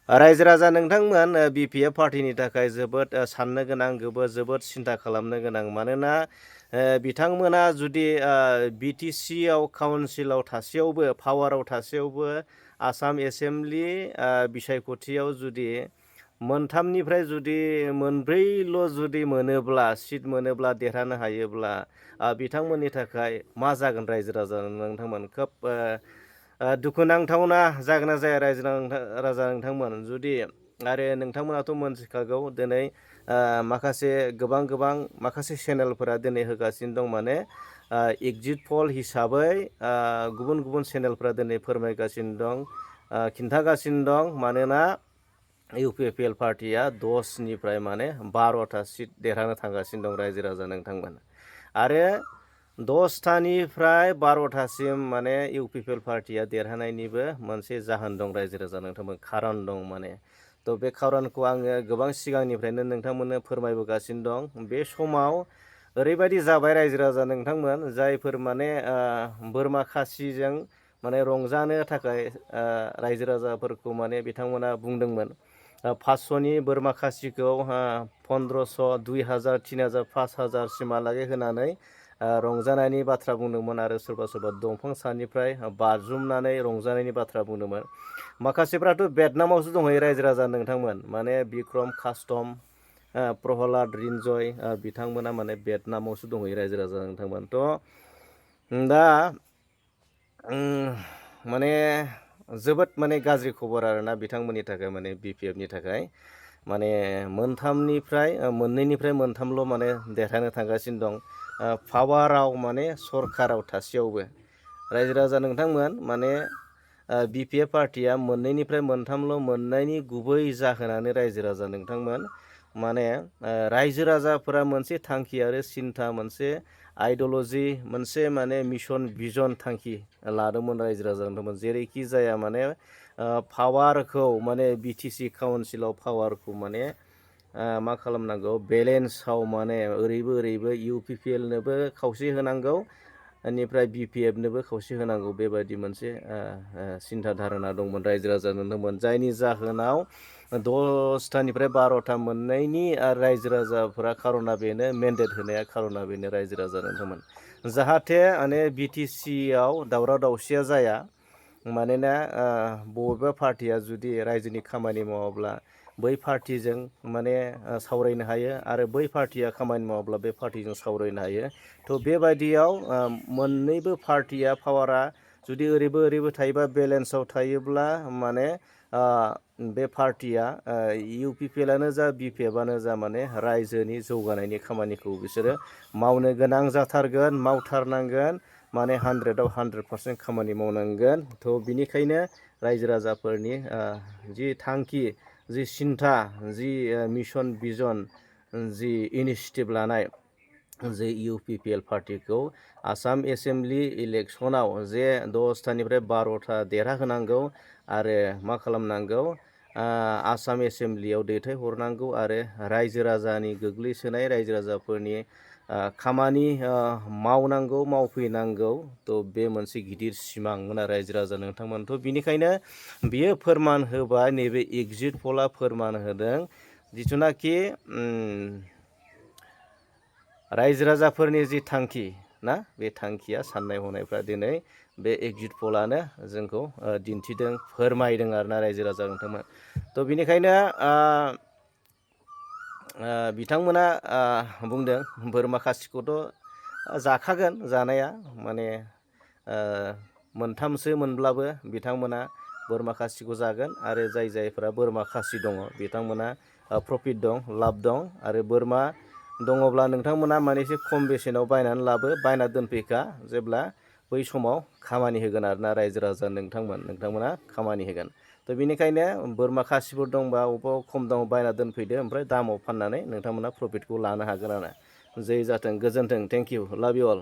रायजो राजा नोंथांमोन बिपिएफ पार्टिनि थाखाय जोबोद साननो गोनां जोबोद सिन्था खालामनो गोनां मानोना बिथांमोना जुदि बिटिसिआव काउन्सिलाव थासेयावबो पावाराव थासेयावबो आसाम एसेम्बलि बिसायख'थियाव जुदि मोनथामनिफ्राय जुदि मोनब्रैल' जुदि मोनोब्ला सिट मोनोब्ला देरहानो हायोब्ला बिथांमोननि थाखाय मा जागोन रायजो राजा नोंथांमोन खोब दुखुनांथावना जागोन ना जाया राजा नोंथांमोन जुदि आरो नोंथांमोनाथ' मोनथिखागौ दिनै माखासे चेनेलफोरा दिनै होगासिनो दं माने एग्जिट पल हिसाबै गुबुन गुबुन चेनेलफोरा दिनै फोरमायगासिनो दं खिन्थागासिनो दं मानोना इउपिपिएल पार्टिया 10निफ्राय माने 12टा सिट देरहानो थांगासिनो दं रायजो राजा नोंथांमोन आरो 10टानिफ्राय 12टासिम माने इउपिपिएल पार्टिया देरहानायनिबो मोनसे जाहोन दं रायजो राजा नोंथांमोन खारन दं माने थ' बे खारनखौ आङो गोबां सिगांनिफ्रायनो नोंथांमोननो फोरमायबोगासिनो दं बे समाव ओरैबायदि जाबाय रायजो राजा नोंथांमोन जायफोर माने बोरमा खासिजों माने रंजानो थाखाय रायजो राजाफोरखौ माने बिथांमोना बुंदोंमोन 500नि बोरमा खासिखौ 1500 2000 3000 5000सिमहालागै होनानै रंजानायनि बाथ्रा बुंदोंमोन आरो सोरबा दंफां सानिफ्राय बाज्रुमनानै रंजानायनि बाथ्रा बुंदोंमोन माखासेफ्राथ' बेदनामावसो दंहैयो रायजो राजा नोंथांमोन माने बिक्रम कास्टम प्रहलाद रिन्जय बिथांमोना माने बेदनामावसो दंहैयो रायजो राजा नोंथांमोन थ' दा माने जोबोद माने गाज्रि खबर आरोना बिथांमोननि थाखाय माने बिपिएफनि थाखाय माने मोननैनिफ्राय मोनथामल' माने देरहानो थांगासिनो दं पावाराव माने सरकाराव थासेयावबो रायजो राजा नोंथांमोन माने बिपिएफ पार्टिया मोननैनिफ्राय मोनथामल' मोननायनि गुबै जाहोनानो रायजो राजा नोंथांमोन माने रायजो राजाफोरा मोनसे थांखि आरो सिन्था मोनसे आइडिय'ल'जि मोनसे माने मिशन भिजन थांखि लादोंमोन रायजो राजा नोंथांमोन जेरैखि जाया माने पावारखौ माने बिटिसि काउन्सिलाव पावारखौ माने मा खालामनांगौ बेलेन्सआव माने ओरैबो इउपिपिएलनोबो खावसे होनांगौ बेनिफ्राय बिपिएफनोबो खावसे होनांगौ बेबायदि मोनसे सिन्था धारना दंमोन रायजो राजा नोंथांमोन जायनि जाहोनाव 10टानिफ्राय 12टा मोननायनि रायजो राजाफोरा खार'ना बेनो मेन्डेट होनाया खार'ना बेनो रायजो राजा नोंथांमोन जाहाथे माने बिटिसिआव दावराव दावसिया जाया मानोना बबेबा पार्टिया जुदि रायजोनि खामानि मावाब्ला बै पार्टिजों माने सावरायनो हायो आरो बै पार्टिया खामानि मावाब्ला बे पार्टिजों सावरायनो हायो थ' बेबायदियाव मोननैबो पार्टिया पावारा जुदि ओरैबो थायोबा बेलेन्सआव थायोब्ला माने बे पार्टिया इउपिपिएलआनो जा बिपिएफआनो जा माने रायजोनि जौगानायनि खामानिखौ बिसोरो मावनो गोनां जाथारगोन मावथारनांगोन माने 100आव 100% खामानि मावनांगोन थ' बिनिखायनो रायजो राजाफोरनि जि थांखि जि सिन्था जि मिशन भिजन जि इनिसियेटिभ लानाय जे इउपिपिएल पार्टिखौ आसाम एसेम्बलि इलेक्सनाव जे 10टानिफ्राय 12टा देरहाहोनांगौ आरो मा खालामनांगौ आसाम एसेम्बलियाव दैथायहरनांगौ आरो रायजो राजानि गोग्लैसोनाय रायजो राजाफोरनि खामानि मावनांगौ मावफैनांगौ थ' बे मोनसे गिदिर सिमांमोन आरो रायजो राजा नोंथांमोन थ' बिनिखायनो बियो फोरमान होबाय नैबे एग्जिट पला फोरमान होदों जिथुनाखि रायजो राजाफोरनि जि थांखि ना बे थांखिया साननाय हनायफ्रा दिनै बे एग्जिट पलानो जोंखौ दिन्थिदों फोरमायदों आरोना रायजो राजा नोंथांमोन थ' बिनिखायनो बिथांमोना बुंदों बोरमा खासिखौथ' जाखागोन जानाया माने मोनथामसो मोनब्लाबो बिथांमोना बोरमा खासिखौ जागोन आरो जायफोरा बोरमा खासि दङ बिथांमोना प्रफिट दं लाब दं आरो बोरमा दङब्ला नोंथांमोना माने एसे खम बेसेनाव बायना दोनफैखा जेब्ला बै समाव खामानि होगोन आरोना रायजो राजा नोंथांमोना खामानि होगोन थ' बिनिखायनो बोरमा खासिफोर दंबा अबेबा खम दामाव बायना दोनफैदो ओमफ्राय दामाव फाननानै नोंथांमोना प्रफिटखौ लानो हागोन आरो जै जाथों गोजोन्थों थेंक इउ लाभ इउ अल